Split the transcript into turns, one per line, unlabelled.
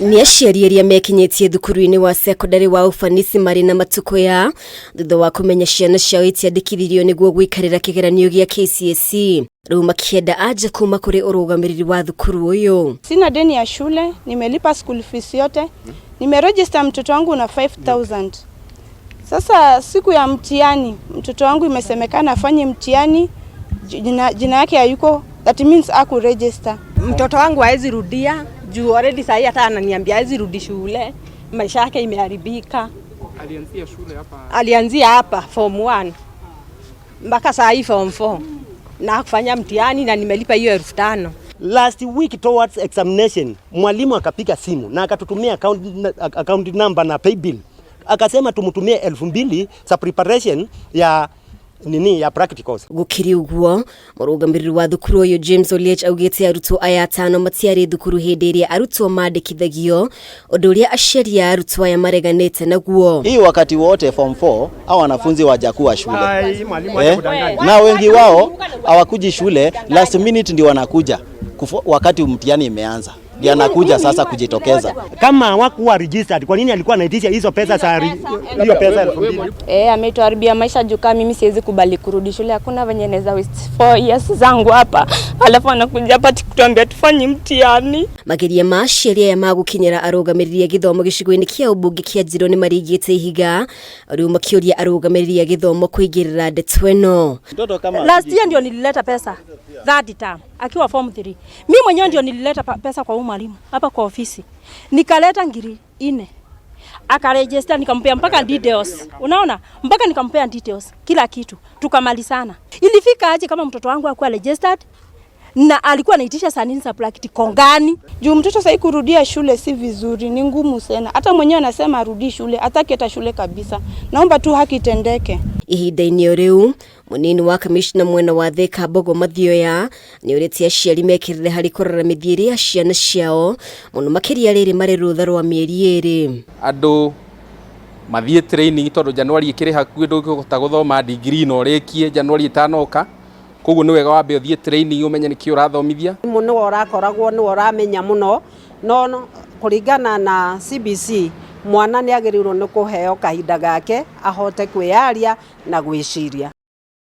Nĩ aciari arĩa mekinyĩtie thukuru-inĩ wa cekondarĩ wa Ufanisi marĩ na matukũya thutha wa kũmenya ciana ciao itiandĩkithirio nĩguo gũikarĩra kĩgeranio gĩa KCSE, rĩu makĩenda anja kuma kũrĩ ũrũgamĩrĩri wa thukuru ũyũ.
Sina deni ya shule, nimelipa school fees yote, nimeregister mtoto wangu na 5000. Sasa siku ya mtihani mtoto wangu imesemekana afanye mtihani, jina yake hayuko, that means aku register.
Mtoto wangu haezi rudia juu already sahi hata ananiambia haezi rudi shule, maisha yake imeharibika.
Alianzia shule hapa?
Alianzia hapa form 1 mpaka saa hii form 4 na kufanya mtihani na nimelipa hiyo 5000.
Last week towards examination mwalimu akapiga simu na akatutumia account number na pay bill, akasema tumtumie 2000 za preparation ya nini, ya practicals.
Gũkĩrĩ ũguo, mũrũgamĩrĩri wa thukuru ũyũ James Oliech augĩte arutwo aya atano matiarĩ thukuru hĩndĩ ĩrĩa arutwo mandĩkithagio, ũndũ ũrĩa aciari a arutwo aya mareganĩte naguo.
Hii wakati wote form 4 au wanafunzi wajakuwa shule.
Ai, mwalimu,
eh?
acha kudanganya.
Na wengi wao hawakuji shule, last minute ndio wanakuja wakati mtihani imeanza ndio anakuja sasa kujitokeza.
Kama hawakuwa registered, kwa nini alikuwa anaitisha hizo pesa za hiyo pesa 2000?
Eh, ametuharibia maisha juu kama mimi siwezi kubali kurudi shule. Hakuna venye naweza waste 4 years zangu hapa. Alafu anakuja hapa ati kutuambia tufanye mtihani.
Mageria ma aciari aya ma gũkinyĩra arũgamĩrĩri a gĩthomo gĩcigo-inĩ kĩa ũmbunge kĩa Njirũ nĩ maringĩte ihiga, rĩu makĩũria arũgamĩrĩri a gĩthomo kũingĩrĩra ndeto ĩno.
Mtoto kama
Last year ndio nilileta pesa third term akiwa form 3. Mi mwenyewe ndio nilileta pesa kwa huyu mwalimu hapa kwa ofisi, nikaleta 4000 akaregister, nikampea mpaka details, unaona, mpaka nikampea details kila kitu, tukamalizana. Ilifika aje kama mtoto wangu hakuwa registered na alikuwa anaitisha saa nini za practical gani?
Juu mtoto sasa kurudia shule si vizuri, ni ngumu sana. Hata mwenyewe anasema arudi shule, hataki hata shule kabisa. Naomba tu haki itendeke.
Ihinda-inĩ o rĩu, mũnini wa kamishna mwena wa Thika Mbogo Mathioya nĩ ũrĩtie aciari mekĩrĩre harĩ kũrora mĩthiĩre ya ciana ciao, mũno makĩria rĩrĩ marĩ rũtha rwa mĩeri 2.
Andũ mathiĩ training tondũ Januari ĩkĩrĩ hakuhĩ, ndũngĩhota gũthoma degree na ũrĩkie Januari ĩtanoka, koguo nĩ wega wambe ũthiĩ training ũmenye nĩkĩ ũrathomithia.
Nĩwe ũrakoragwo nĩwe ũramenya mũno, no kũringana na CBC mwana nĩ agĩrĩirwo nĩ kũheo kahinda gake ahote kwĩyaria na gwĩciria.